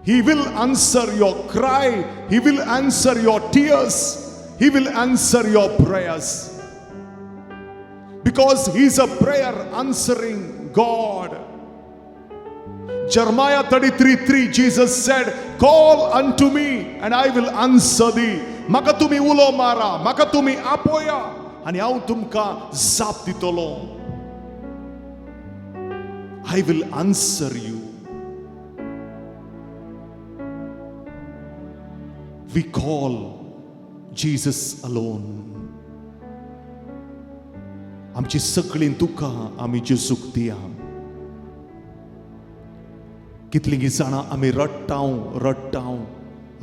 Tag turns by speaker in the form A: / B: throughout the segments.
A: He will answer your cry. He will answer your tears. He will answer your prayers. Because He is a prayer answering God. Jeremiah 33:3, Jesus said, Call unto me and I will answer thee. म्हाका तुमी उलो मारा, म्हाका तुमी आपोया आनी हांव तुमकां जाप दितलो. I will answer you. We call Jesus alone. आमची सगळीं दुकां आमी जेजूक दिया. कितलीं जाणां आमी रडटाव रडटाव,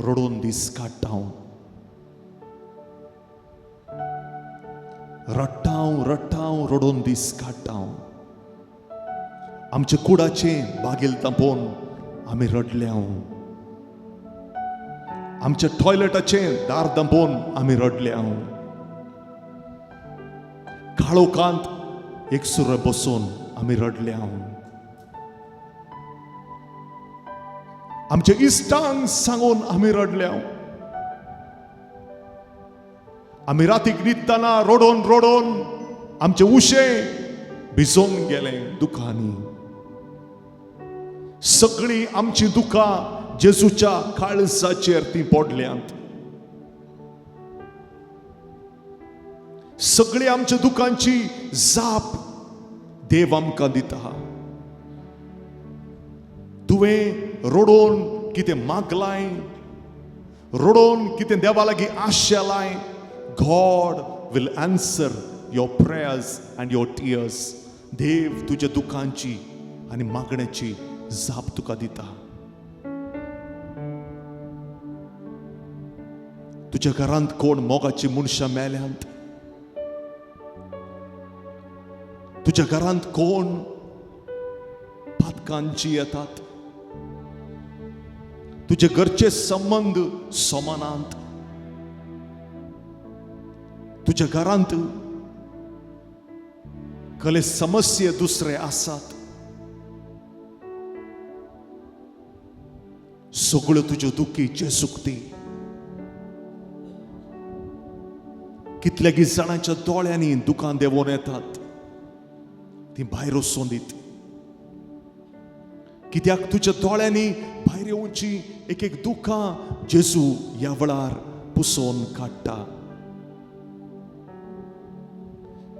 A: रडोवन दीस काडटाव, रडटाव रडटाव, रडोवन दीस काडटाव. आमच्या कुडाचें बागेल तापोवन आमी रडल्याव. आमच्या टॉयलेटाचें दार दांपोवन आमी रडल्याव. काळोखांत एकसुरो बसून आमी रडल्याव. आमच्या इश्टांक सांगून आमी रडल्याव. आमी रातीक न्हिदतना रडोन रडोन आमचें उशें भिजोवन गेलें दुखांनी. सगळीं आमची दुखां जेजूच्या काळजाचेर ती पडल्यांत. सगळी आमच्या दुखांची जाप देव आमकां दिता. तुवें रडोवन कितें मागलाय, रडोवन कितें देवा लागीं आशेलाय, God will answer your prayers and your tears. देव तुज्या दुखांची आनी मागण्याची जाप तुका दिता. तुज्या घरांत कोण मोगाची मनशां मेल्यांत, तुज्या घरांत कोण पातकांची येतात, तुजे घरचे संबंद समानांत, तुज्या घरांत कले समस्ये दुसरे आसात, सगळ्यो तुज्यो दुखी जेजूक दी. कितल्यागी जाणांच्या दोळ्यांनी दुकान देंवोन येतात, ती भायर वचून दीत. कित्याक तुज्या दोळ्यांनी भायर येवची एक एक दुकां जेजू ह्या वेळार पुसोवन काडटा.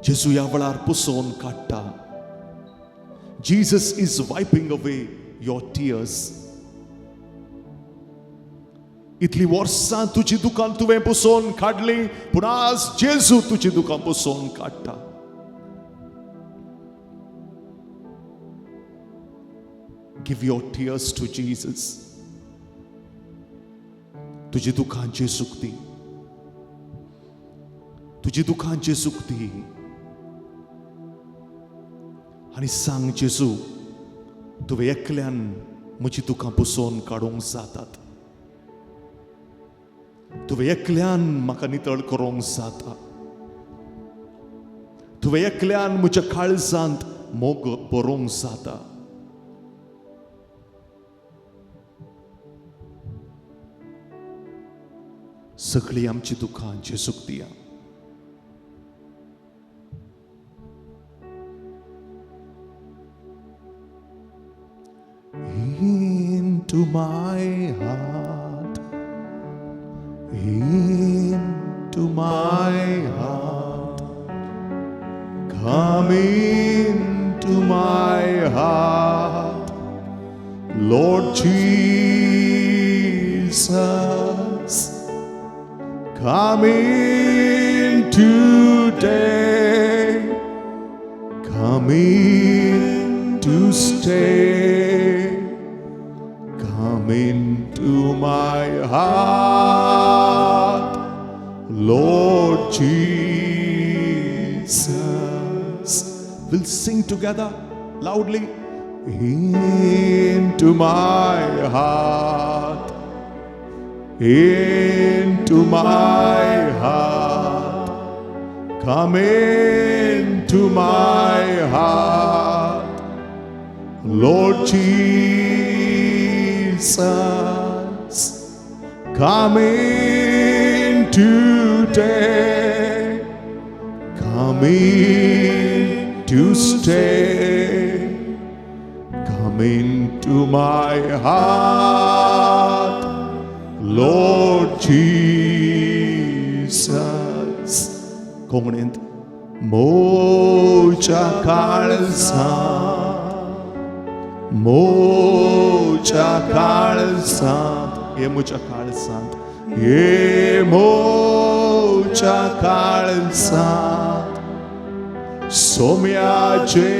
A: जेजू ह्या वेळार पुसोवन काडटा. Jesus is wiping away your tears. इतली वर्सां तुजी दुकां तुवें पुसोवन काडली, पूण आज जेजू तुजी दुकां पुसोवन काडटा. Give your tears to Jesus. तुजी दुकां जेजूक दी, तुजी दुकां जेजूक दी आनी सांग, जेजू तुवें एकल्यान म्हजी दुकां पुसोवन काडूंक जातात, तुवें एकल्यान म्हाका नितळ करूंक जाता, तुवें एकल्यान म्हज्या काळजांत मोग बरोवंक जाता. सगळीं आमची दुकां जेजूक दिया. Into my heart, into my heart, come into my heart, Lord Jesus, come in today, come in to stay, come into my heart, Lord Jesus. We'll sing together loudly. Into my heart, into my heart, come into my heart, Lord Jesus. come in today, come in to stay, come into my heart, Lord Jesus. कोंकणींत मोच्या काळजांत, मोच्या काळजांत, हे म्हज्या काळजांत, हे मोच्या काळजांत, सोम्या जेजू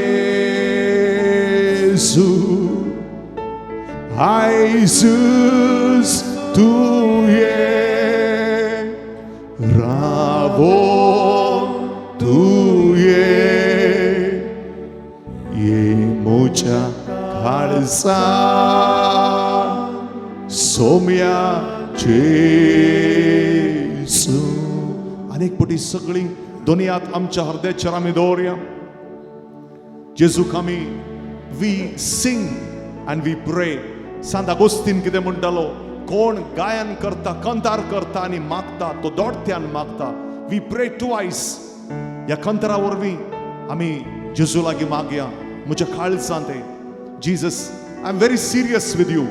A: आयजूच तूं ये, रावो तूं ये, ये म्हज्या काळजांत, सोम्या जेजू. अनेक पटी सगळीं दोनी हात आमच्या हृदयाचेर आमी दवरया. जेजूक आमी we sing and we pray. Sant Agostinho कितें म्हणटालो, कोण गायन करता, कंतार करता आनी मागता तो दोडत्यान मागता. We pray twice. ह्या कंतरा वरवीं आमी जेजू लागीं मागया. म्हज्या काळजांत Jesus, I am very serious with you.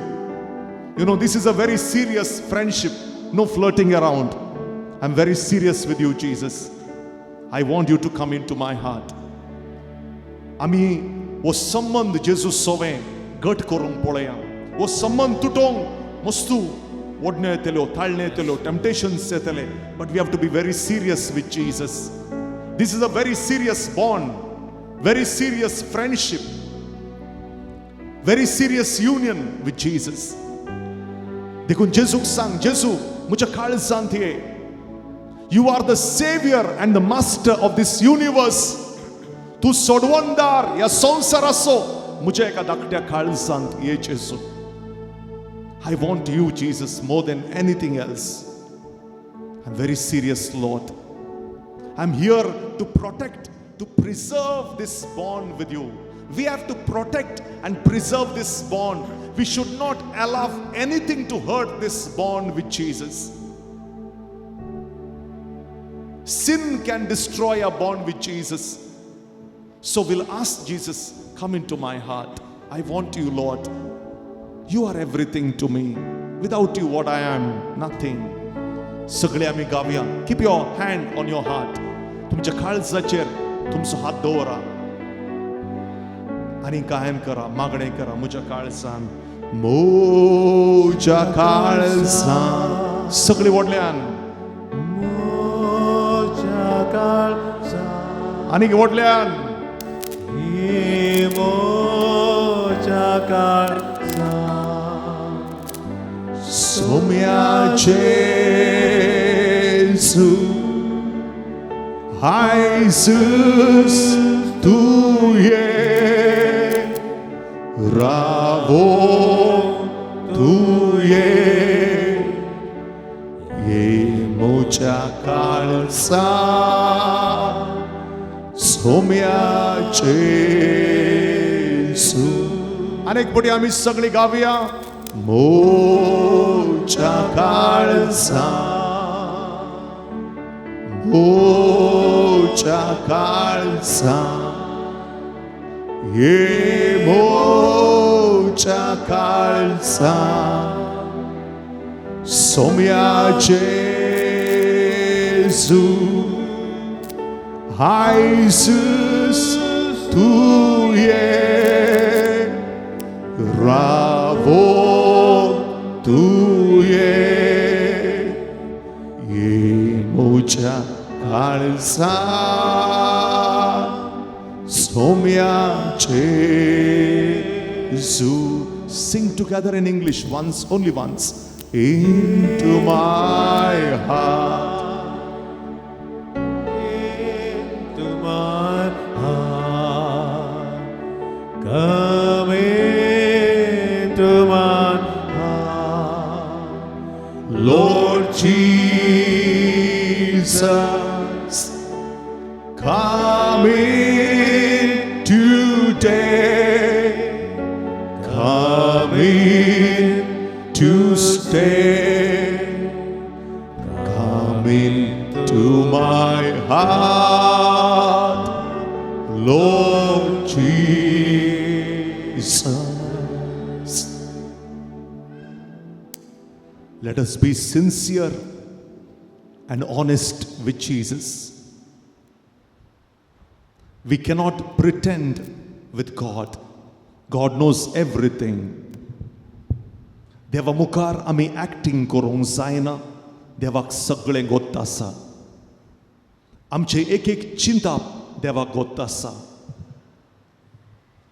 A: You know, this is a very serious friendship. No flirting around. I am very serious with you, Jesus. I want you to come into my heart. आमी हो संबंद जेजू सोवें घट करूंक पळया. हो संबंद तुटोवंक मस्तू ओडण्यो येतल्यो, ताळण्यो येतल्यो, टेम्पटेशन्स येतले. But we have to be very serious with Jesus. This is a very serious bond, very serious friendship, very serious union with Jesus. देखून जेजूक सांग, जेजू म्हज्या काळजांत ये. You are the saviour and the master of this universe. तूं सोडवणदार ह्या संवसाराचो. म्हज्या एका धाकट्या काळजांत ये जेजू. I want you, Jesus, more than anything else. I am very serious, Lord. I am here to protect, to preserve this bond with you. We have to protect and preserve this bond. We should not allow anything to hurt this bond with Jesus. Sin can destroy our bond with Jesus. So we'll ask Jesus, come into my heart. I want you, Lord. You are everything to me. Without you, what I am, nothing. सगळे आमी गावया. Keep your hand on your heart. तुमच्या काळजाचेर तुमचो हात दवरा आनी गायन करा, मागणें करा. म्हज्या काळजान, म्हज्या काळजान, सगळी व्हडल्यान,
B: म्हज्या काळजांत,
A: आनीक व्हडल्यान,
B: म्हज्या काळजांत,
A: सोम्या जेजू आयजूच तूं ये, रावो तूं ये, ये म्हज्या काळजांत, सोम्या जेजू. अनेक पटी आमी सगळी गावया. म्हज्या काळजांत, म्हज्या काळजांत, हे म्हज्या काळजांत, सोम्या जेजू आयजूच तूं ये, रावो तूं ये, ये म्हज्या काळजांत, सोम्या जेजू. Sing together in English once, only once. Into my heart,
B: into my heart, come into my heart,
A: Lord Jesus, come in today, come in Lord Jesus. Let us be sincere and honest with Jesus. We cannot pretend with God. God knows everything. देवा मुखार आमी acting करूंक जायना. देवाक सगळें गोत्त आसा. आमचें एक एक चिंताप देवाक गोत्त आसा.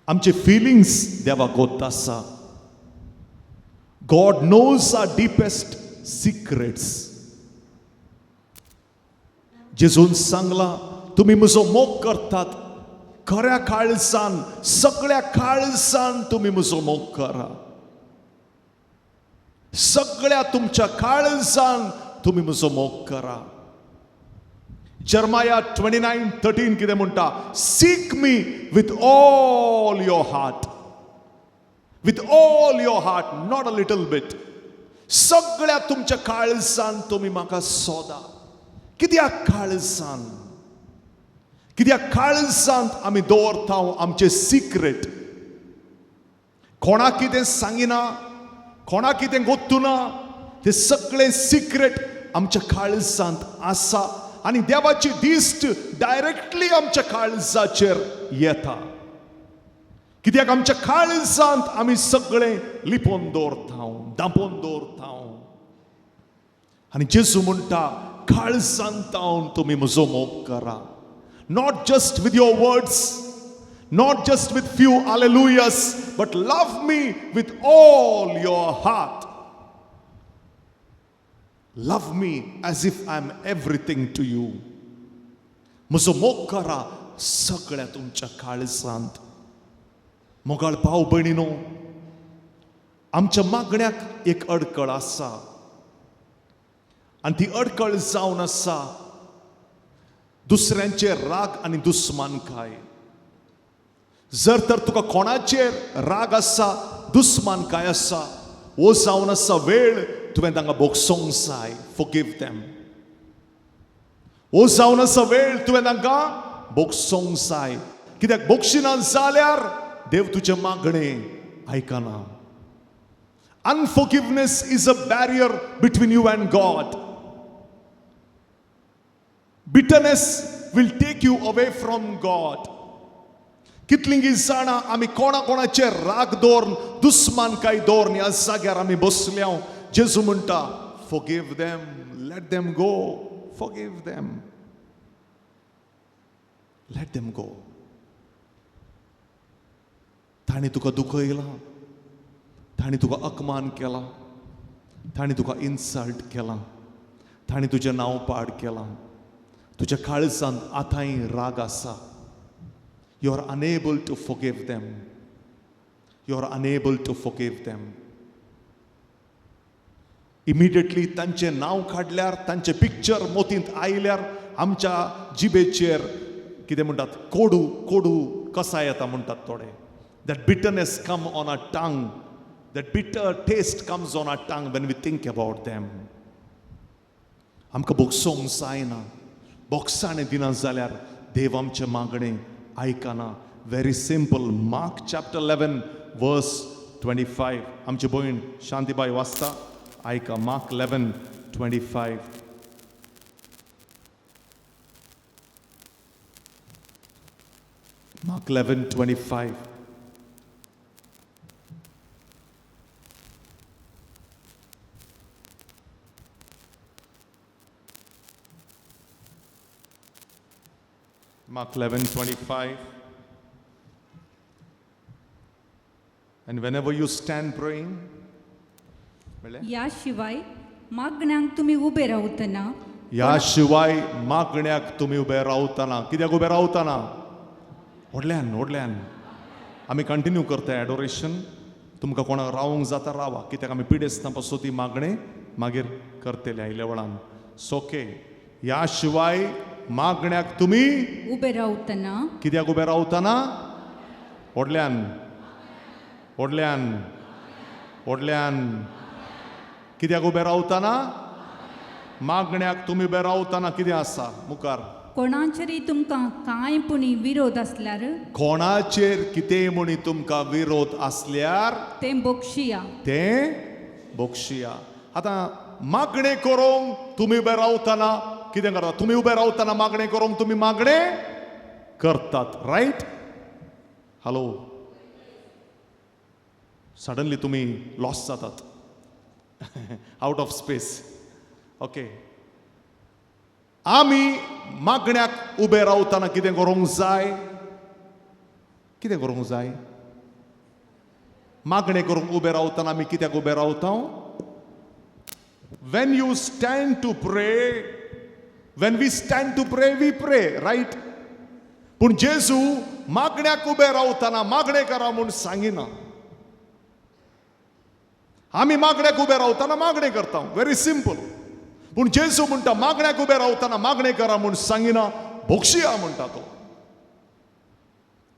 A: आमचे फिलिंग्स देवाक गोत्त आसा. God knows our deepest secrets. जेजून सांगलां, तुमी म्हजो मोग करतात खऱ्या काळजान, सगळ्या काळजान तुमी म्हजो मोग करा. सगळ्या तुमच्या काळजान तुमी म्हजो मोग करा. जर्माया 29:13 कितें म्हणटा? Seek me with all your heart. With all your heart, not a little bit. सगळ्या तुमच्या काळजान तुमी म्हाका सोदा. कित्याक काळजान? कित्याक काळजांत आमी दवरता आमचें सिक्रेट? कोणाक कितें सांगिना, कोणाक कितें गोत्तुना, तें सगळें सिक्रेट आमच्या काळजांत आसा आनी देवाची दिश्ट डायरेक्टली आमच्या काळजाचेर येता. कित्याक आमच्या काळजांत आमी सगळें लिपोवन दवरता, दांपोवन दवरता. आनी जेजू म्हणटा, काळजांत तुमी म्हजो मोग करा. Not just with your words, not just with few hallelujahs, but love me with all your heart. Love me as if I am everything to you. म्हजो मोग करा सगळ्या तुमच्या काळजांत. मोगाळ भाव भयणीनो, आमच्या मागण्याक एक अडकळ आसा आनी ती अडकळ जावन आसा दुसऱ्यांचे राग आनी दुस्मानकाय. जर तर तुका कोणाचेर राग आसा, दुस्मानकाय आसा, वो जावन आसा वेळ तुवें तांकां भोगसोंक जाय. Forgive them. वो जावन आसा वेळ तुवें तांकां भोगसोंक जाय. कित्याक भोगशिना जाल्यार देव तुजें मागणें आयकना. Unforgiveness is a barrier between you and God. Bitterness will take you away from God. कितलीं जाणां आमी कोणा कोणाचेर राग दवरून, दुस्मानकाय दवरून ह्या जाग्यार आमी बसल्या. जेजू म्हणटा, forgive them, let them go, forgive them, let them go. तांणी तुका दुखयलां, तांणी तुका अपमान केला, तांणी तुका इन्सल्ट केला, तांणी तुजें नांव पाड केलां, तुज्या काळजांत आतांय राग आसा. You are unable to forgive them. You are unable to forgive them. Immediately तांचें नांव काडल्यार, तांचें पिक्चर मोतींत आयल्यार आमच्या जिबेचेर कितें म्हणटात, कोडू कोडू कसाय येता म्हणटात थोडे. That bitterness come on our tongue. That bitter taste comes on our tongue when we think about them. आमकां भोगसोंक जायना. भोगसाणें दिना जाल्यार देव आमचें मागणें आयकना. Very simple. Mark chapter 11 verse 25. आमची भयण शांतीबाई वाचता, आयका. Mark 11:25. Mark 11:25. Mark 11:25. And whenever you stand praying,
C: या शिवाय मागण्यांक तुमी उबे रावतना,
A: या शिवाय मागण्याक तुमी उबे रावतना. कित्याक उबे रावतना? व्हडल्यान व्हडल्यान आमी कंटिन्यू करता एडोरेशन. तुमकां कोणाक रावंक जाता रावा, कित्याक आमी पिडेस्तां पासून ती मागणें मागीर करतले आयल्या वेळान. सोके. ह्या शिवाय मागण्याक तुमी
C: उबे रावतना,
A: कित्याक उबे रावतना? व्हडल्यान व्हडल्यान व्हडल्यान. कित्याक उबे रावतना? मागण्याक तुमी उबे रावतना कितें आसा मुखार?
C: कोणाचेरय तुमकां कांय पुणी विरोध आसल्यार,
A: कोणाचेर कितेंय म्हणी तुमकां विरोध आसल्यार
C: तें बोगशिया.
A: तें बोगशिया. आतां मागणें करूंक तुमी उबे रावतना कितें करता? तुमी उबे रावतना मागणें करूंक तुमी मागणें करतात, रायट? हॅलो, सडनली तुमी लॉस जातात, आउट ऑफ स्पेस. ओके, आमी मागण्याक उबे रावतना कितें करूंक जाय? कितें करूंक जाय? मागणें करूंक उबे रावतना आमी कित्याक उबे रावता? When you stand to pray, when we stand to pray, we pray, right? पूण जेजू मागण्याक उबे रावतना मागणें करा म्हूण सांगिना. आमी मागण्याक उबे रावतना मागणें करता, व्हेरी सिंपल. पूण जेजू म्हणटा मागण्याक उबे रावतना मागणें करा म्हूण सांगिना, भोगशिया म्हणटा तो.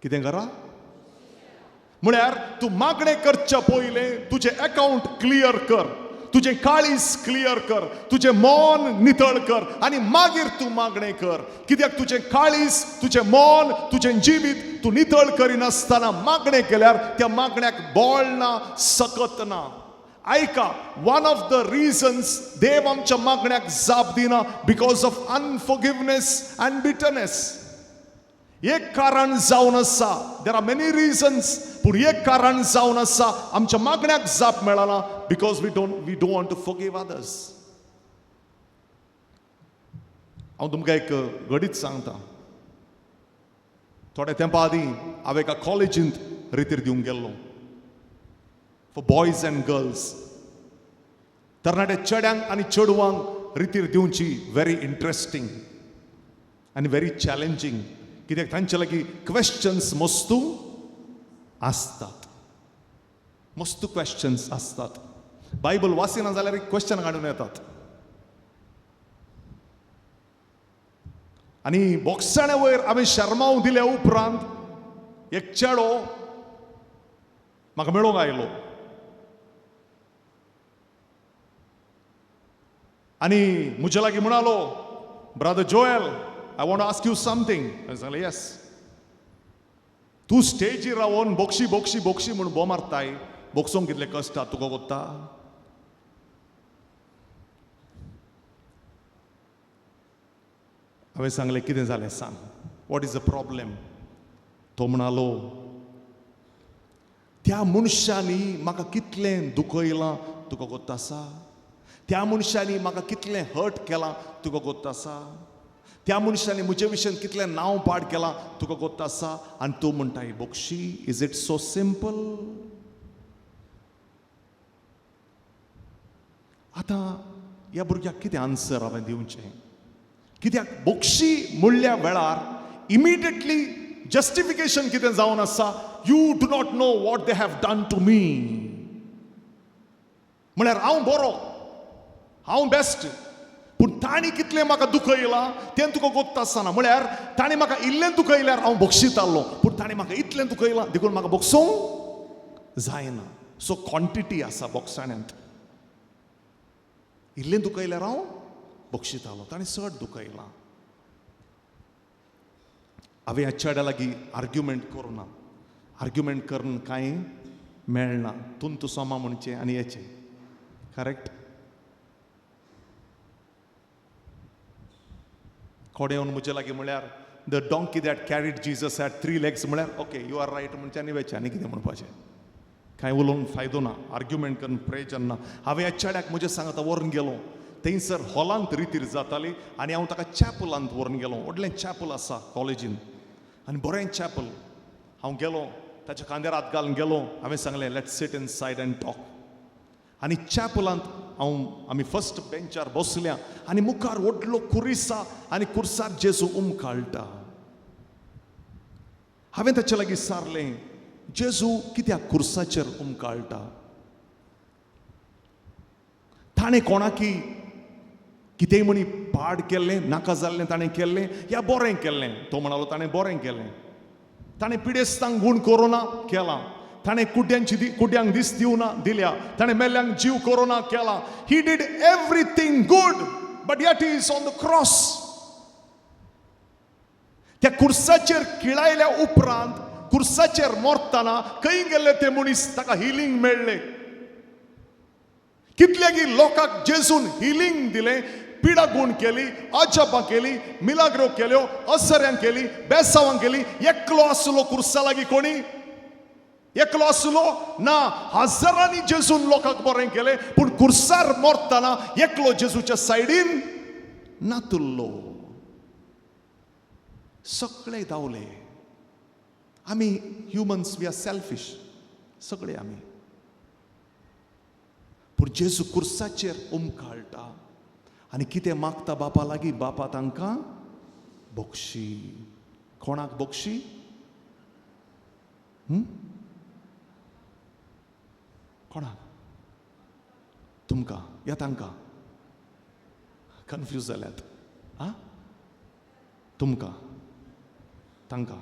A: कितें करा म्हळ्यार तूं मागणें करच्या पयलें तुजें अकावंट क्लियर कर, तुजें काळीज क्लियर कर, तुजें मन नितळ कर आनी मागीर तूं मागणें कर. कित्याक तुजें काळीज, तुजें मन, तुजें जिवीत तूं नितळ करिनासतना मागणें केल्यार त्या मागण्याक बळ ना, सकत ना. आयका, वन ऑफ the reasons देव आमच्या मागण्याक जाप दिना because of unforgiveness and bitterness. एक कारण जावन आसा, there are many reasons, पूण एक कारण जावन आसा आमच्या मागण्याक जाप मेळना because we don't want to forgive others. हांव तुमकां एक घडीत सांगता. थोड्या तेंपा आदीं हांव एका कॉलेजींत रितीर दिवंक गेल्लो फॉर बॉयज अँड गर्ल्स. तरणाट्या चेड्यांक आनी चेडवांक रितीर दिवची व्हेरी इंट्रस्टींग आनी व्हेरी चॅलेंजींग, कित्याक तांचे लागीं क्वेश्चन्स मस्तू आसतात, मस्तू क्वेश्चन्स आसतात. बायबल वाचिना जाल्यार क्वेश्चन काडून येतात. आनी बोक्साण्या वयर हांवें शर्माव दिल्या उपरांत एक चेडो म्हाका मेळोंक आयलो आनी म्हजे लागीं म्हणालो, brother Joel, I want to ask you something. हांवें सांगलें, येस. तूं स्टेजीर रावन बोक्षी बोक्षी बोक्षी म्हूण बोम मारताय, बोक्सोंक कितले कश्ट तुका कोत्ता? हांवें सांगलें, कितें जालें सांग, what is the problem? तो म्हणालो, त्या मनशांनी म्हाका कितलें दुखयलां तुका कोत्ता आसा, त्या मनशांनी म्हाका कितलें हर्ट केलां तुका कोत्ता आसा, त्या मनशांनी म्हजे विशयान कितलें नांव पाड केलां तुका कोत्ता आसा, आनी तूं म्हणटाय बोक्षी, is it so simple? आतां ह्या भुरग्याक कितें आन्सर हांवें दिवचें? कित्याक बोक्षी म्हणल्या वेळार इमिडिएटली जस्टिफिकेशन कितें जावन आसा, you do not know what they have done to me. म्हळ्यार हांव बरो, हांव बेस्ट, पूण तांणी कितलें म्हाका दुखयलां तें तुका गोत्ता आसना. म्हळ्यार ताणें म्हाका इल्लें दुखयल्यार हांव बक्षितालो, पूण ताणें म्हाका इतलें दुखयलां देखून म्हाका बक्षोंक जायना. सो क्वॉन्टिटी आसा बोक्साण्यांत, इल्लें दुखयल्यार हांव बक्षितालो, ताणें चड दुखयलां. हांवें ह्या चेड्या लागीं आर्ग्युमेंट करुना, आर्ग्युमेंट करून कांय मेळना, तुंत सोमा म्हणचें आनी येचें, करेक्ट? कोडे येवन म्हजे लागीं म्हळ्यार the donkey that carried Jesus had 3 legs म्हळ्यार ओके you are right म्हणचें आनी वेचें, आनी कितें म्हणपाचें? कांय उलोवन फायदो ना, आर्ग्युमेंट करून प्रयोजन ना. हांवें ह्या चेड्याक म्हजें सांगता व्हरून गेलो, थंयसर हॉलांत रितीर जाताली आनी हांव ताका चॅपलांत व्हरून गेलो. व्हडलें चॅपल आसा कॉलेजीन आनी बरें चॅपल. हांव गेलो, ताच्या खांद्यार हात घालून गेलो, हांवें सांगलें let's sit inside and talk. आनी चॅपलांत हांव आमी फर्स्ट बेंचार बसल्या आनी मुखार व्हडलो कुरिसा आनी कुर्सार जेजू उमकाळटा. हांवें ताचे लागीं सारलें, जेजू कित्याक कुर्साचेर उमकाळटा? ताणें कोणाकी कितेंय म्हणी पाड केल्लें, नाका जाल्लें ताणें केल्लें या बरें केल्लें? तो म्हणालो ताणें बरें केलें. ताणें पिडेस्तांक गूण कोरोना केलां, ताणें कुड्यांक दीस दिवना दिल्या, ताणें मेल्ल्यांक जीव कोरोना केला. He did everything good but yet he is on the cross. त्या कुर्साचेर किळायल्या उपरांत कुर्साचेर मरतना खंय गेल्ले ते मनीस? ताका हिलींग मेळ्ळें. कितल्यागी लोकांक जेजून हिलींग दिलें, पिडा गूण केली, अजापां केली, मिलाग्रो केल्यो, असऱ्यां केली, बेसावां केली. एकलो आसलो कुर्सा लागीं? कोणी एकलो आसलो ना. हजारांनी जेजून लोकांक बरें केलें, पूण कुर्सार मरतना एकलो जेजूच्या सायडीन नातुल्लो. सगळे धांवले. आमी ह्युमन्स, we are selfish सगळे आमी. पूण जेजू कुर्साचेर उमकाळटा आनी कितें मागता बापा लागीं? बापा, तांकां बक्षी. कोणाक बक्षी? कोणाक? तुमकां या तांकां? कन्फ्यूज जाल्यात. आं, तुमकां, तांकां,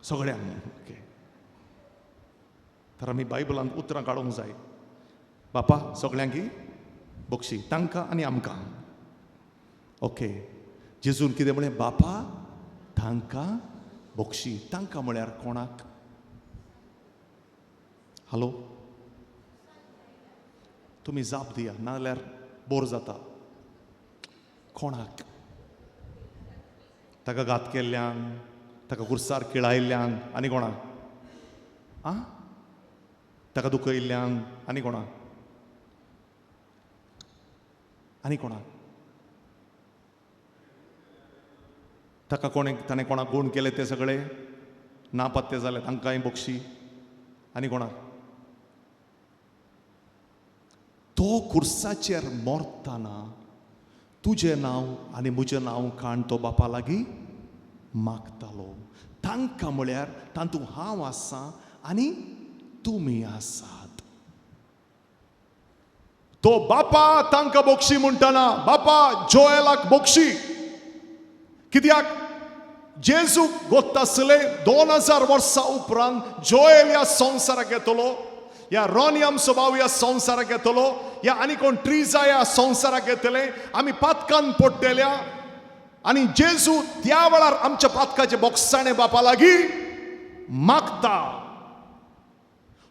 A: सगळ्यांक? ओके, तर आमी बायबलांत उतरां काडूंक जाय. बापा, सगळ्यांकी बक्षी, तांकां आनी आमकां. ओके, जेजून कितें म्हणलें? बापा, तांकां बक्षी. तांकां म्हळ्यार कोणाक? हॅलो, तुमी जाप दिया, नाजाल्यार बोर जाता. कोणाक? ताका घात केल्ल्यान, ताका कुर्सार किळायल्ल्यान, आनी कोणाक? आं, ताका दुखयल्ल्यान, आनी कोणाक? आनी कोणाक? ताका कोणें, ताणें कोणाक गूण केले ते सगळे नापत्ते जाले, तांकांय बक्षी. आनी कोणाक? तो कुर्साचेर मरतना तुजें नांव आनी म्हजें नांव काण तो बापा लागीं मागतालो. तांकां म्हळ्यार तातूंत हांव आसा आनी तुमी आसात. तो बापा तांकां बक्षी म्हणटना बापा जोएलाक बक्षी. कित्याक? जेजू गोत्ता आसले 2000 वर्सां उपरांत जोएल ह्या संवसाराक येतलो, या रॉनी आमचो भाव ह्या संवसाराक येतलो, या आनी कोण ट्रिजा ह्या संवसाराक येतले. आमी पातकान पडटेल्या आनी जेजू त्या वेळार आमच्या पातकाचे बोगसाणे बापा लागीं मागता.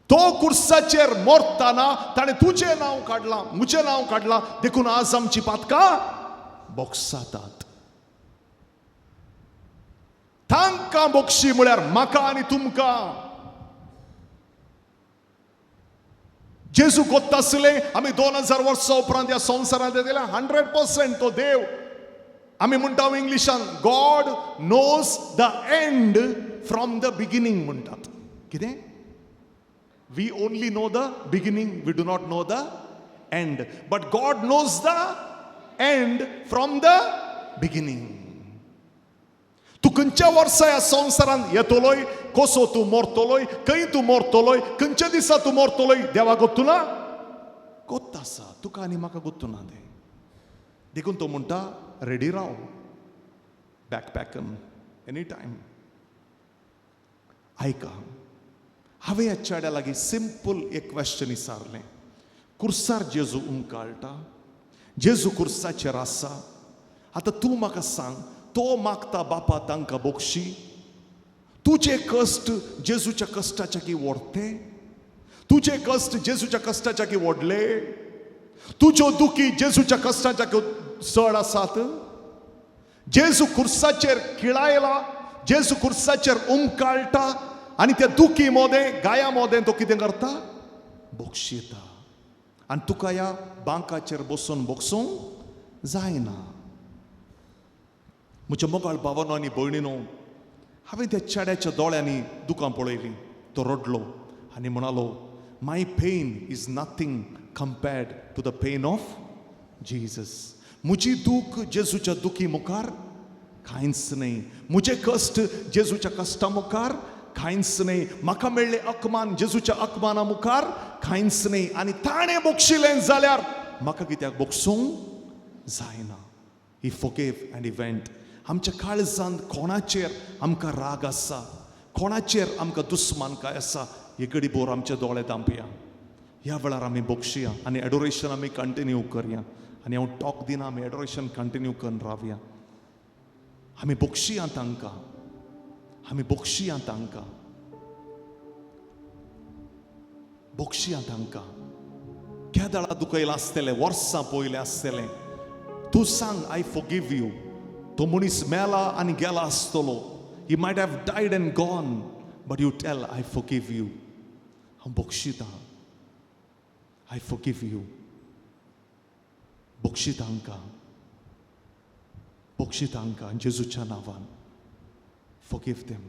A: तो कुर्साचेर मरतना ताणें तुजें नांव काडलां, म्हजें नांव काडलां, देखून आज आमची पातकां बोगसातात. तांकां बक्षी म्हळ्यार म्हाका आनी तुमकां. जेजू कोत्ता आसले आमी 2000 वर्सां उपरांत ह्या संवसारांत येतले. 100% तो देव. आमी म्हणटा इंग्लिशान God knows the end from the beginning म्हणटात. कितें? We only know the beginning, we do not know the end. But God knows the end from the beginning. तूं खंयच्या वर्सा ह्या संवसारांत येतलोय, कसो तूं मरतलोय, खंय तूं मरतलोय, खंयच्या दिसा तूं मरतलोय, देवा गोत्तू ना? गोत्त आसा तुका आनी म्हाका गोत्तू ना तें. देखून तो म्हणटा रेडी राव, बॅकपॅकन एनी टायम. आयका, हांवें ह्या चेड्या लागीं सिंपल एक क्वेश्चन विचारलें. कुर्सार जेजू उमकाळटा, जेजू कुर्साचेर आसा, आतां तूं म्हाका सांग, तो मागता बापा तांकां बक्षी, तुजे कश्ट जेजूच्या कश्टाच्या की व्हडते? तुजे कश्ट जेजूच्या कश्टाच्या की व्हडले? तुज्यो दुखी जेजूच्या कश्टाच्या चड आसात? जेजू कुर्साचेर किळायला, जेजू कुर्साचेर उमकाळटा आनी त्या दुखी मोदें, गाया मोदें तो कितें करता? बक्षिता. आनी तुका ह्या बांकाचेर बसून बक्षूंक जायना. म्हज्या मोगाळ भावानो आनी भयणीनो, हांवें त्या चेड्याच्या दोळ्यांनी दुकां पळयलीं. तो रडलो आनी म्हणालो, my pain is nothing compared to the pain of Jesus. म्हजी दूख जेजूच्या दुखी मुखार कांयच न्हय, म्हजे कश्ट जेजूच्या कश्टा मुखार कांयच न्हय, म्हाका मेळ्ळें अपमान जेजूच्या अपमाना मुखार कांयच न्हय, आनी ताणें बक्षिलें जाल्यार म्हाका कित्याक बक्षूंक जायना? He forgave and he went. आमच्या काळजांत कोणाचेर आमकां राग आसा, कोणाचेर आमकां दुस्मानकाय आसा, हे घडी बोर आमचे दोळे दांपया. ह्या वेळार आमी बक्षुया आनी एडोरेशन आमी कंटिन्यू करया. आनी हांव टॉक दिना, आमी एडोरेशन कंटिन्यू करून रावया. आमी बक्षिया तांकां, आमी बक्षिया तांकां, बक्षिया तांकां. केदळा दुखयलां आसतलें, वर्सां पयलें आसतलें, तूं सांग I forgive you. तो मनीस मेला आनी गेला आसतलो, he might have died and gone, but you tell I forgive you. हांव बक्षितां, I forgive you. बक्षितां हांकां, बक्षितां हांकां जेजूच्या नांवान. Forgive them.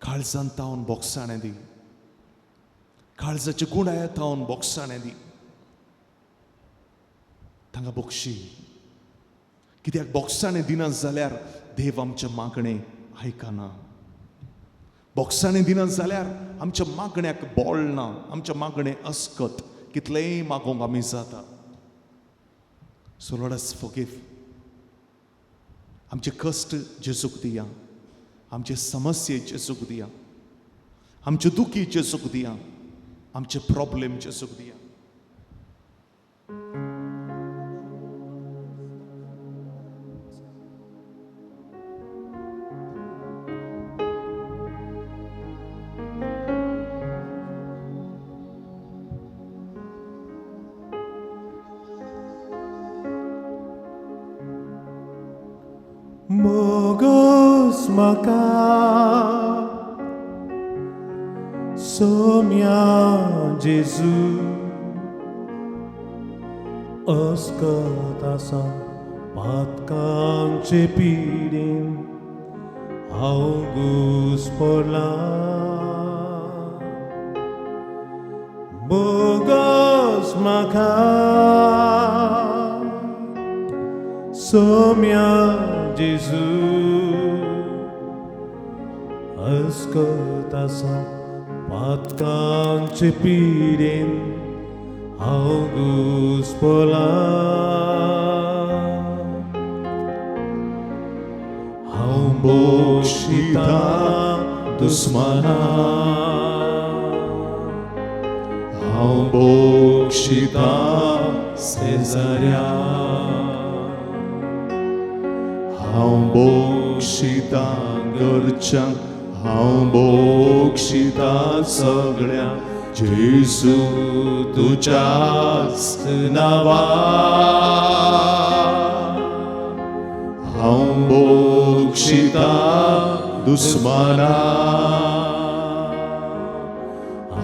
A: काळजान तावन बोगसाणें दी, काळजाचे गुणाय तावन बोगसाणें दी, तांकां बक्षी. कित्याक बोगसाणें दिना जाल्यार देव आमचें मागणें आयकना. बोगसाणें दिना जाल्यार आमच्या मागण्याक बोळ ना, आमच्या मागणें अस्कत, कितलेंय मागोंक आमी जाता. So Lord us forgive. आमचे कश्ट जेजूक दिया, आमचे समस्ये जेजूक दिया, आमचे दुखी जेजूक दिया, आमचे प्रॉब्लेम जेजूक दिया.
B: Mogos maka Somia Jesu Oscotasa Patkanche pidin Augus porla Mogos maka Somia Jesu Ascoltasa Patkanche pidin Augus pola
A: Bokshita दुस्मना, हांव बक्षिता शेजाऱ्या, हांव बक्षिता घरच्यांक, हांव बक्षिता सगळ्यांक, जेजू तुज्याच नांवान. हांव बक्षिता दुस्मना,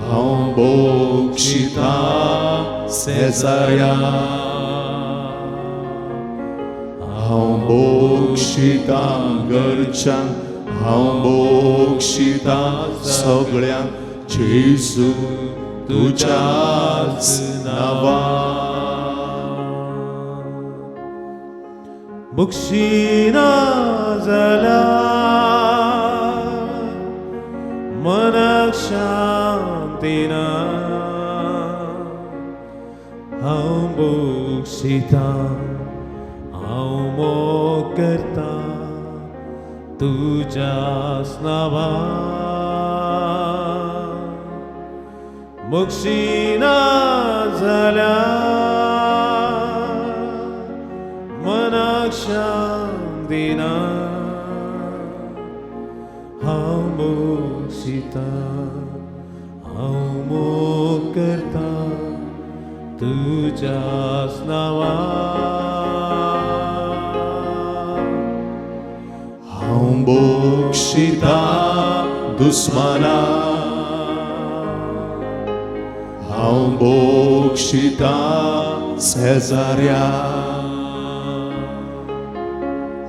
A: हांव बक्षिता शेजाऱ्या, हांव बक्षिता घरच्यांक, हांव बक्षिता सगळ्यांक, जेजू तुज्याच नांवान.
B: बक्षिना जाल्यार मनाक शांती ना, हांव बक्षितां, हांव मोग करता तुज्याच नांवान. बक्षिना जाल्यार मनाक शांती ना, हांव बक्षितां, हांव मोग करता तुज्याच नांवान.
A: हांव बक्षिता दुस्मना, हांव बक्षिता शेजाऱ्या,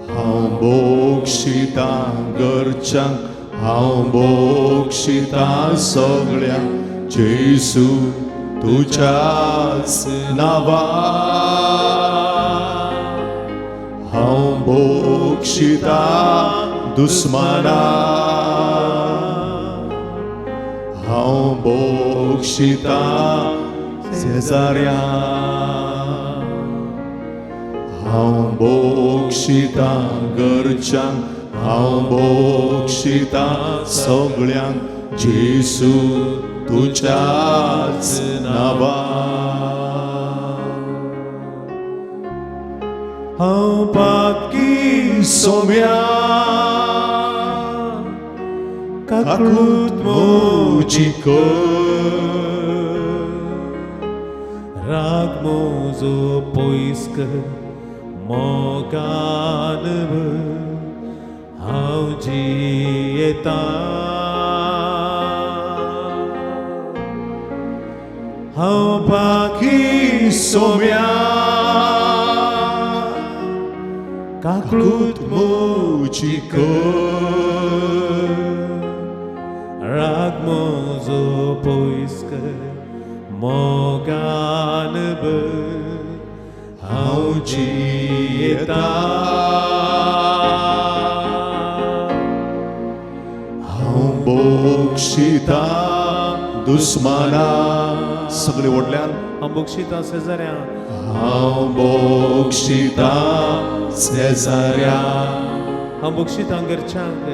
A: हांव बक्षिता घरच्यांक, हांव बक्षिता सगळ्यांक, जेजू तुज्याच नांवान. हांव बक्षिता दुस्मना, हांव बक्षिता शेजाऱ्या, हांव बक्षिता घरच्यांक, हांव बक्षिता सगळ्यांक, जेजू तुज्याच नांवान.
B: हांव पातकी सोम्या काकूत म्हजी कर राग म्हजो पयस कर मोगान भर हांव जियेता हांव पाखी सोम्या काकूत म्हजी कर राग म्हजो पयस कर मोगान भर हांव जियेता
A: हांव बोक्षिता दुस्माना सगळे व्हडल्यान
B: हांव बक्षिता शेजाऱ्या
A: हांव बोक्षिता शेजाऱ्या
B: हांव बक्षिता घरच्यांक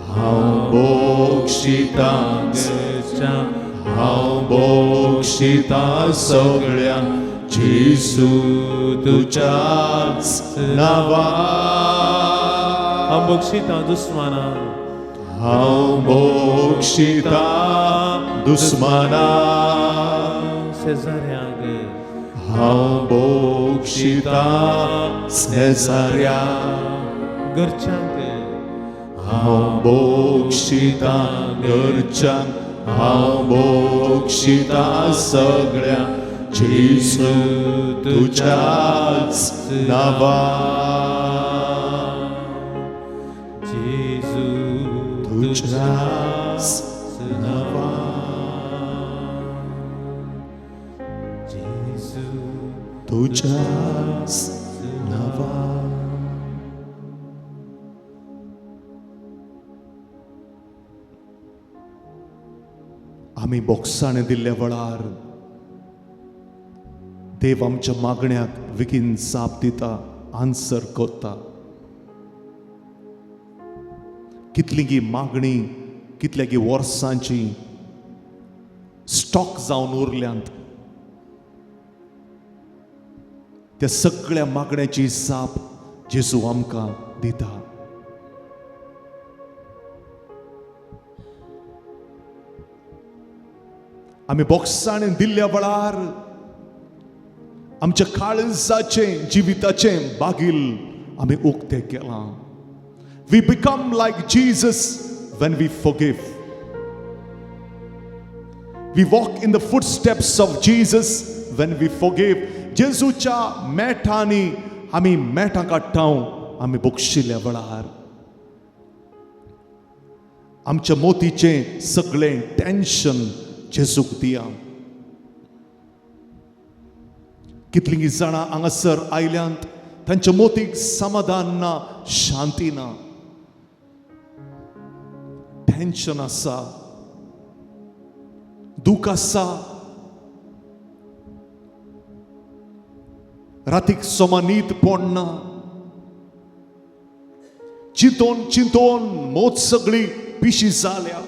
A: हांव बोक्षिता
B: घरच्यांक
A: हांव बोक्षिता सगळ्यांक जेजू तुज्याच नांवान
B: हांव बक्षिता दुस्मानाक
A: हांव बोक्षिता दुस्माना
B: शेजाऱ्यांक
A: हांव बोक्षिता शेजाऱ्या
B: घरच्यांक
A: हांव बोक्षिता घरच्यांक हांव बोक्षिता सगळ्यांक जेजू तुज्याच नांवान
B: जेजू
A: तुज्याच नांवान
B: जेजू
A: तुज्याच नांवान. आमी बोक्साणें दिल्ल्या वेळार देव आमच्या मागण्याक बेगीन जाप दिता, आन्सर करता. कितली मागणी कितल्या वर्सांची स्टॉक जावन उरल्यांत, त्या सगळ्या मागण्याची जाप जेजू आमकां दिता. आमी बोक्साणें दिल्ल्या वेळार आमच्या काळजाचें जिविताचें बागील आमी उक्तें केलां. We become like Jesus when we forgive. We walk in the footsteps of Jesus when we forgive. जेजूच्या मेठांनी आमी मेठां काडटा, आमी बक्षिल्ल्या वेळार आमच्या मोतीचें सगळें टेन्शन जेजूक दिया. कितलीं जाणां हांगासर आयल्यांत, तांच्या मोतीक समाधान ना, शांती ना, टेन्शन आसा, दूख आसा. रातीक सोमा न्हीद पडना, चिंतोन चिंतोन मोत सगळी पिशी जाल्या.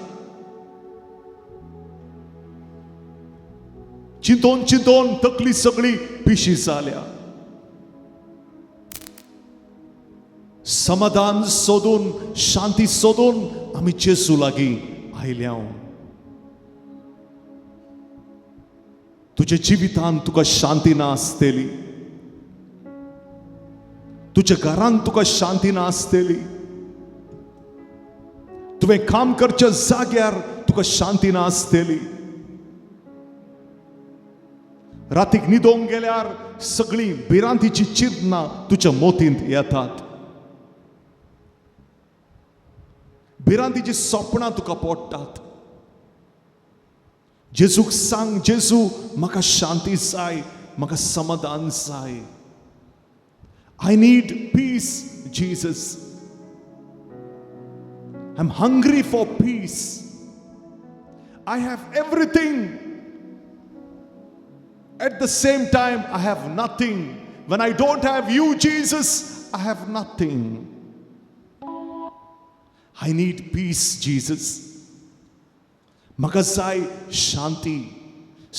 A: चिंतोन चिंतोन तकली सगळी पिशी जाल्या. समाधान सोदून, शांती सोदून आमी जेजू लागीं आयल्या. तुज्या जिवितांत तुका शांती ना आसतली, तुज्या घरांत तुका शांती ना आसतली, तुवें काम करच्या जाग्यार तुका शांती ना आसतली. रातीक न्हिदोंक गेल्यार सगळीं भिरांतीची चिंतना तुज्या मोतींत येतात, भिरांतीची सपनां तुका पडटात. जेजूक सांग, जेजू म्हाका शांती जाय, म्हाका समाधान जाय. I need peace, Jesus. I'm hungry for peace. I have everything. At the same time, I have nothing. When I don't have you, Jesus, I have nothing. I need peace, Jesus. म्हाका जाय शांती,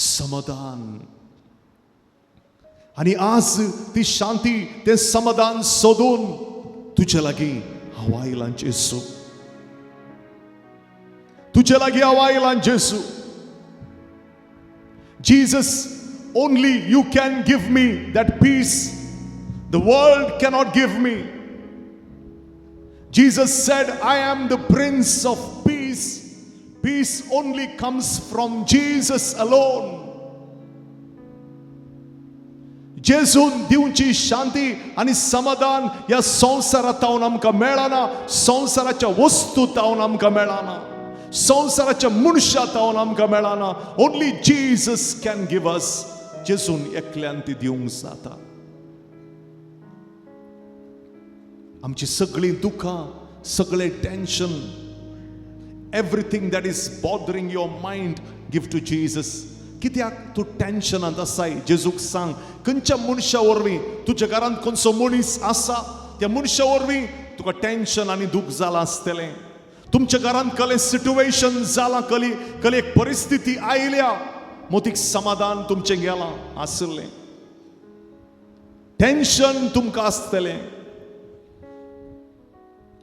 A: समाधान. आनी आज ती शांती, तें समाधान सोदून तुजे लागीं हांव आयलां जेजू, तुजे लागीं हांव आयलां जेजू. Jesus, only you can give me that peace the world cannot give me. Jesus said, I am the Prince of Peace. Peace only comes from Jesus alone. जेजून दिवची शांती आनी समाधान ह्या संवसारात तावन आमकां मेळना, संवसाराच्या वस्तू तावन आमकां मेळना, संवसाराच्या मनशा तावन आमकां मेळना. Only Jesus can give us. जेजून एकल्यान ती दिवंक जाता. आमची सगळीं दुखां, सगळें tension, everything that is bothering your mind, give to Jesus. कित्याक तूं टेन्शनांत आसाय? जेजूक सांग. खंयच्या मनशा वरवीं, तुज्या घरांत खंयचो मनीस आसा, त्या मनशा वरवीं तुका टेन्शन आनी दूख जालां आसतलें. तुमच्या घरांत कले सिट्युएशन जालां, कली कली एक परिस्थिती आयल्या, मोतीक समाधान तुमचें गेलां आसलें, टेन्शन तुमकां आसतलें.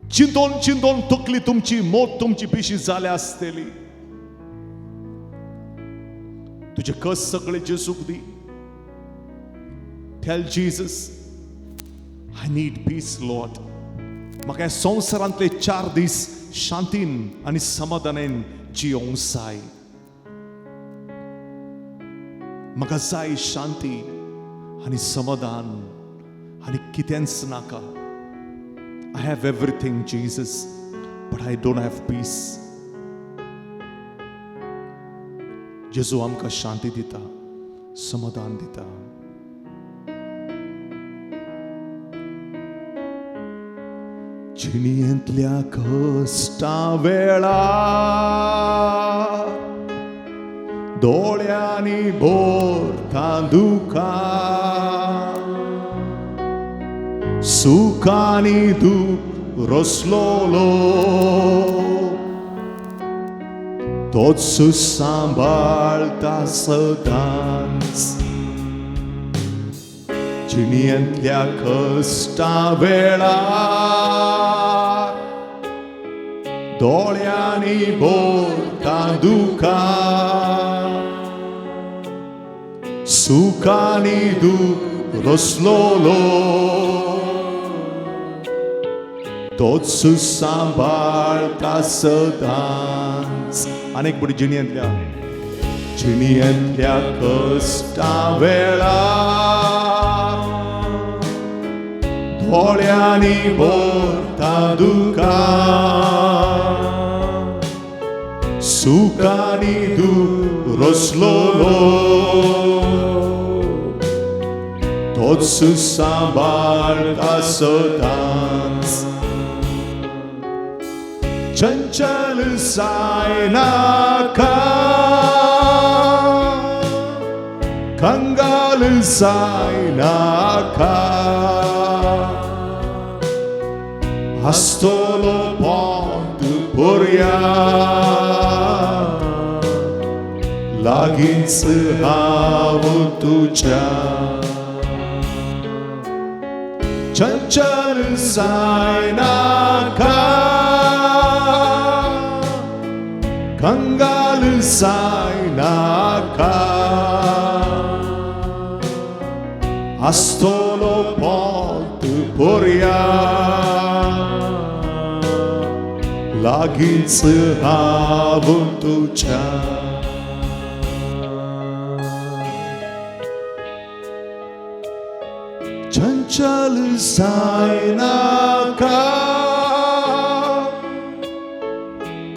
A: चिंतोन चिंतोन तकली तुमची, मोत तुमची पिशी जाल्या आसतली. तुजे कस सगळे जेजूक दी. Tell Jesus, I need peace, Lord. म्हाका ह्या संवसारांतले 4 दीस शांतीन आनी समाधानान जियोंक जाय. म्हाका जाय शांती आनी समाधान आनी कितेंच नाका. I have everything, Jesus, but I don't have peace. जेजू आमकां शांती दिता, समाधान दिता. जिणेंतल्या कश्टा वेळार दोळ्यांनी भरता दुखां, सुखांनी दूख रसलोलो, तोच सांबाळता सदांच. जिणेंतल्या कश्टा वेळार दोळ्यांनी भरता दुखां, सुखांनी दूख रसलोलो, तोच सांबाळता सदांच. अनेक बडी जिणेंतल्या जिणेंतल्या कश्टा वेळार दोळ्यांनी भरता दुखां, सुखांनी दूख रसलोलो, तोच सांबाळता सदांच. चंचल जायनाका, कंगाल जायनाका, आसतलो पोंत पर्या लागींच हांव तुज्या. चंचल जायनाका, कंगाल जायनाका, आसतलो पोंत पर्या लागींच हांव तुज्या. चंचल जायनाका,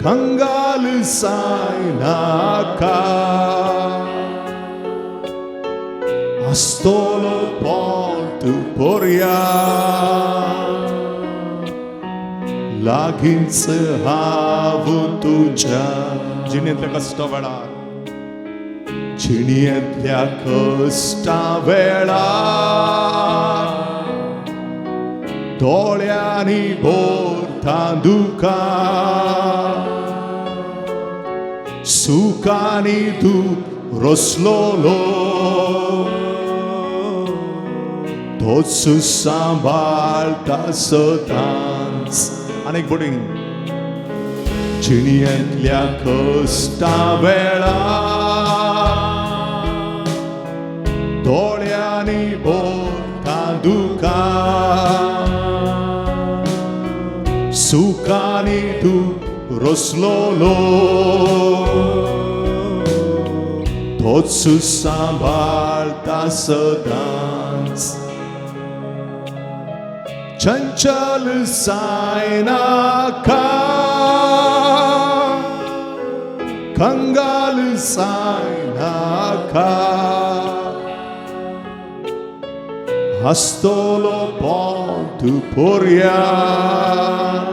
A: कंगाल जायनाका, आसतलो पोंत पर्या लागींच हांव तुज्या. जिणेंतल्या कश्टा वेळार, जिणेंतल्या कश्टा वेळार दोळ्यांनी भरता दुखां, सुखांनी दूख रसलोलो, तोच सांबाळटा सदांच. आनीक फुडें जिणेंतल्या कश्टा वेळार दोळ्यांनी भरता दुकां, सुखांनी तूं रसलोलो, तोच सांबाळटा सदांच. चंचल जायनाका, कंगाल जायनाका, हसतलो पोंत पर्यान,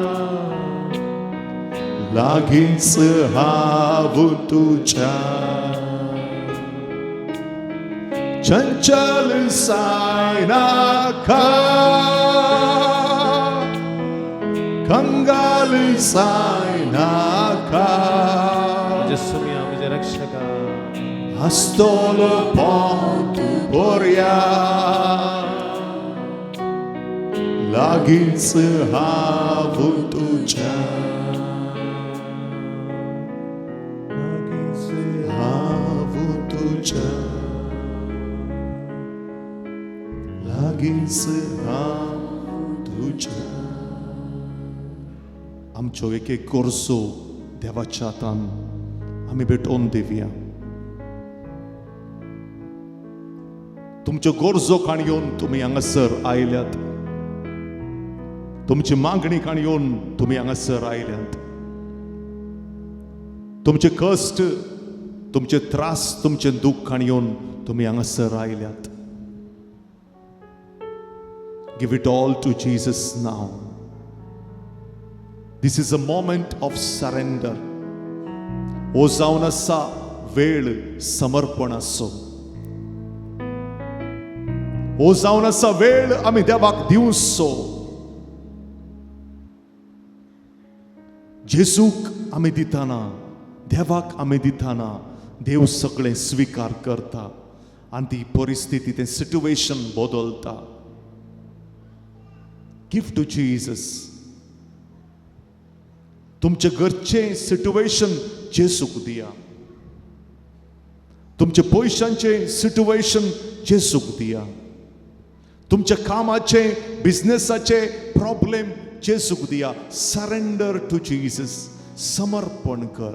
A: लागींच हांव तुज्या. चंचल जायनाका, कंगाल जायनाका,
B: म्हज्या सुम्या म्हज्या रक्षका,
A: हसतलो पोंत पर्यान, लागींच हांव तुज्या, हांव तुज्या, लागींच हांव तुज्या. आमच्यो एक एक गरजो देवाच्या हातान आमी भेटोवन दिवया. तुमच्यो गरजो काणयोन तुमी हांगासर आयल्यात, तुमची मागणी काणयोन तुमी हांगासर आयल्यात, तुमचे कश्ट, तुमचे त्रास, तुमचे दूख काणयोन तुमी हांगासर आयल्यात. Give it all to Jesus now. This is a moment of surrender. हो जावन आसा वेळ समर्पणाचो, हो जावन आसा वेळ आमी देवाक दिवचो. जेजूक आमी दिताना, देवाक आमी दिताना, देव सगळें स्विकार करता आनी ती परिस्थिती, तें सिट्युएशन बदलता. Give to Jesus. तुमचे घरचें सिट्युएशन जेजूक दिया, तुमचे पयशांचें सिट्युएशन जेजूक दिया, तुमच्या कामाचें, बिजनेसाचें प्रॉब्लेम जेजूक दिया. सरेंडर टू जीसस, समर्पण कर.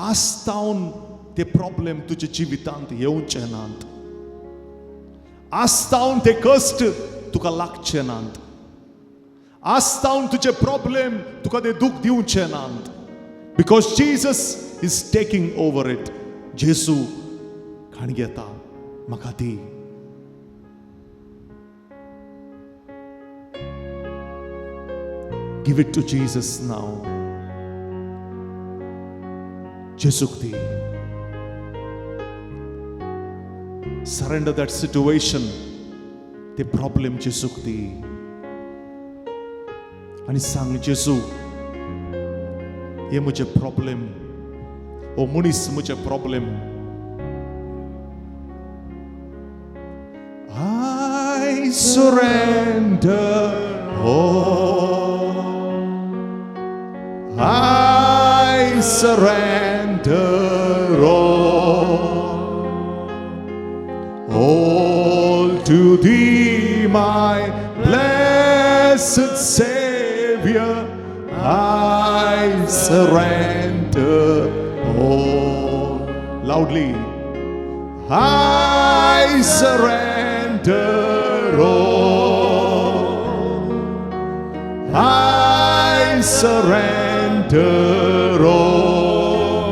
A: आस्तावन ते प्रॉब्लेम तुज्या जिवितांत येवचे नात, आस्तावन ते कश्ट तुका लागचे नात, आस्तावन तुजे प्रॉब्लेम तुका ते दूख दिवचे नात. Because Jesus is taking over it. जेजू खाण घेता, म्हाका दी. Give it to Jesus now. जेजूक the. Surrender that situation, ते प्रॉब्लेम जेजूक दी आनी सांग, जेजू हे म्हजे प्रॉब्लेम, ओ मनीस म्हजे problem. I surrender all, I surrender all, all to thee my blessed Savior, I surrender all. Loudly. I surrender all, I surrender all,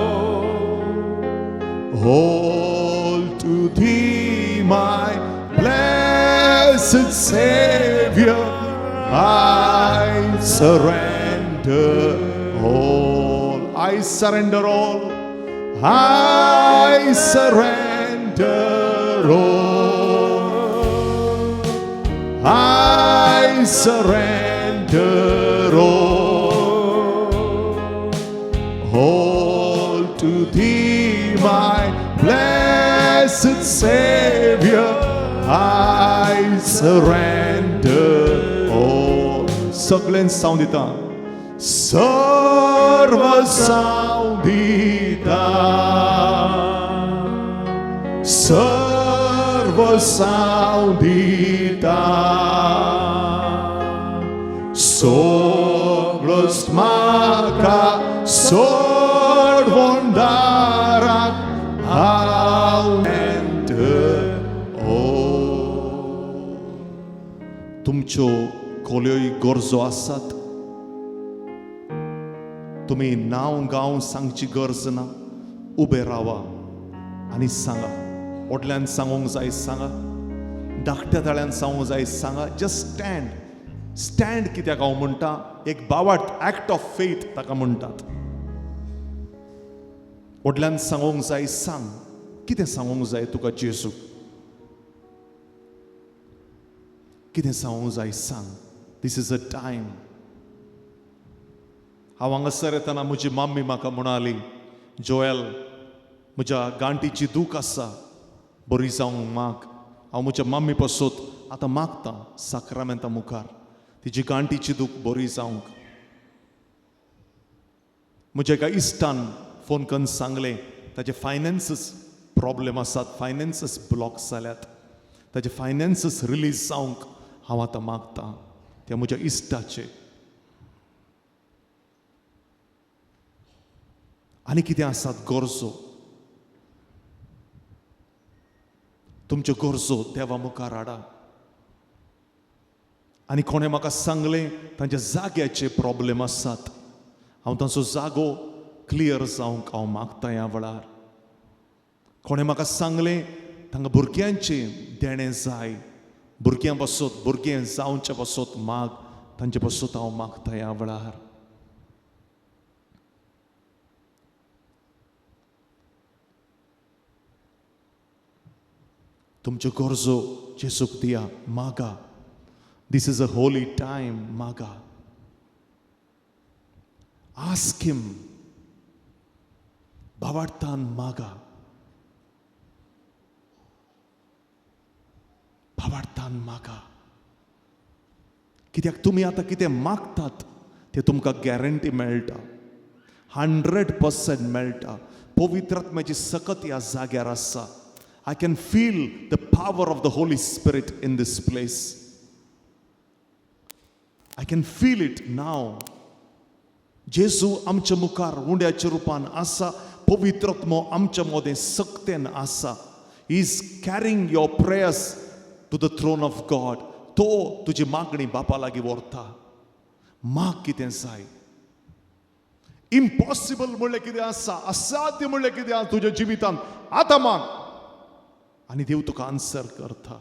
A: all to thee my blessed Savior, I surrender all. I surrender all, I surrender all, I surrender all, all to thee my blessed Savior, Savior, I surrender all. सगळ्यांक सावंद दिता, सर्व सावंद दिता, सर्व सावंद दिता, सगळोच म्हाका सोडवून दाराक हांव enter all. तुमच्यो कोल्योय गरजो आसात, तुमी नांव गांव सांगची गरज ना, उबे रावा आनी सांगा. व्हडल्यान सांगूंक जाय सांगा, धाकट्या ताळ्यान सांगूंक जाय सांगा. जस्ट स्टँड, स्टँड कित्याक हांव म्हणटा, एक बावाट एक्ट ऑफ फेथ ताका म्हणटात. व्हडल्यान सांगूंक जाय सांग, कितें सांगूंक जाय तुका जेजू, कितें सांगूंक जाय सांग. This is a time. हांव हांगासर येतना म्हजी मम्मी म्हाका म्हणाली, जोएल म्हज्या गांठीची दूख आसा, बरी जावंक माग. हांव म्हज्या मम्मी पासत आतां मागतां साक्रामेंता मुखार तिजी गांठीची दूख बरी जावंक. म्हज्या एका इश्टान फोन करून सांगलें ताजे फायनान्सीस प्रॉब्लेम आसात, फायनान्सीस ब्लॉक जाल्यात, ताजे फायनान्सीस रिलीज जावंक हांव आतां मागतां त्या म्हज्या इश्टाचे. आनी कितें आसात गरजो, तुमच्यो गरजो देवा मुखार हाडा. आनी कोणें म्हाका सांगलें तांच्या जाग्याचे प्रॉब्लेम आसात, हांव तांचो जागो क्लियर जावंक हांव मागता ह्या वेळार. कोणें म्हाका सांगलें तांकां भुरग्यांचें देणें जाय, भुरग्यां पासत, भुरगें जावचे पासत माग, तांचे पासत हांव मागता ह्या वेळार. तुमच्यो गरजो जेजूक दिया, मागा. This is a holy time, मागा. Ask him, भावार्थान मागा, भावार्थान मागा. कित्याक तुमी आतां कितें मागतात तें तुमकां गॅरंटी मेळटा, 100% मेळटा. पवित्र आत्म्याची सकत ह्या जाग्यार आसा. I can feel the power of the Holy Spirit in this place. I can feel it now. जेजू आमच्या मुखार उंड्याच्या रुपान आसा, पवित्र आत्मो आमच्या मदें सक्तेन आसा. He is carrying your prayers to the throne of God. तो तुजी मागणी बापा लागीं व्हरता. माग कितें जाय. इम्पॉसिबल म्हणलें कितें आसा, असाध्य म्हणलें कितें आसा तुज्या जिवितांत, आतां माग आनी देव तुका आन्सर करता.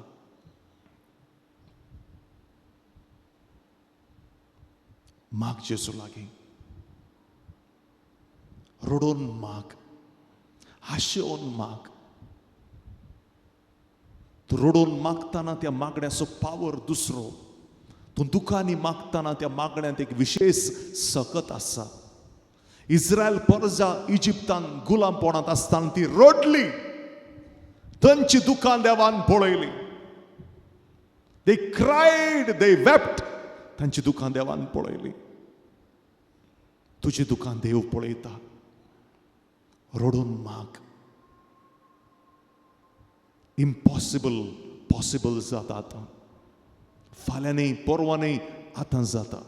A: माग जेजू लागीं, रडून माग, हाशेवन माग. तूं रडून मागतना त्या मागण्याचो पावर दुसरो. तूं दुखांनी मागतना त्या मागण्यांत एक विशेश सकत आसा. इस्रायल परजा इजिप्तान गुलामपणांत आसतना ती रडली, तांची दुकान देवान पळयली. They cried, they wept, तांची दुकान देवान पळयली. तुजी दुकान देव पळयता. रडून माग. इम्पॉसिबल पॉसिबल जाता आतां, फाल्यां न्ही, परवां न्ही, आतां जाता.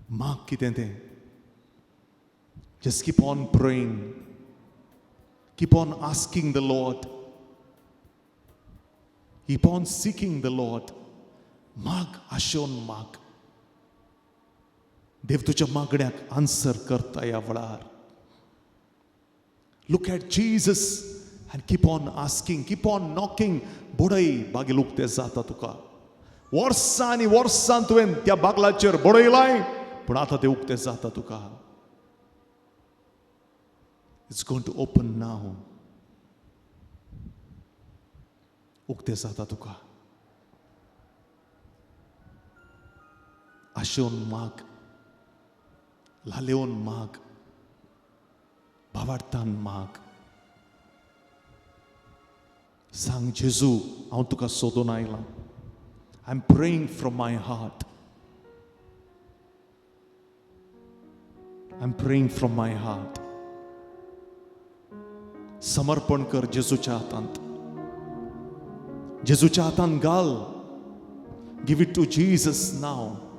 A: माग कितें तें. Just keep on praying. Keep on asking the Lord. Keep on seeking the Lord. माग, आशेवन माग. देव तुज्या मागण्याक आन्सर करता ह्या वेळार. Look at Jesus and keep on asking, keep on knocking. बडय, Baghel उक्तें जाता तुका. वर्सां आनी वर्सां तुवें त्या बागलाचेर बडयलाय, पूण आतां तें उक्तें जाता तुका. It's going to open now. उक्तें जाता तुका. आशेवन माग, लालेवन माग, भावार्थान माग. सांग जेजू, हांव तुका सोदून आयलां. I am praying from my heart. I am praying from my heart. समर्पण कर जेजूच्या हातांत. जेजूच्या हातांत घाल. Give it to Jesus now.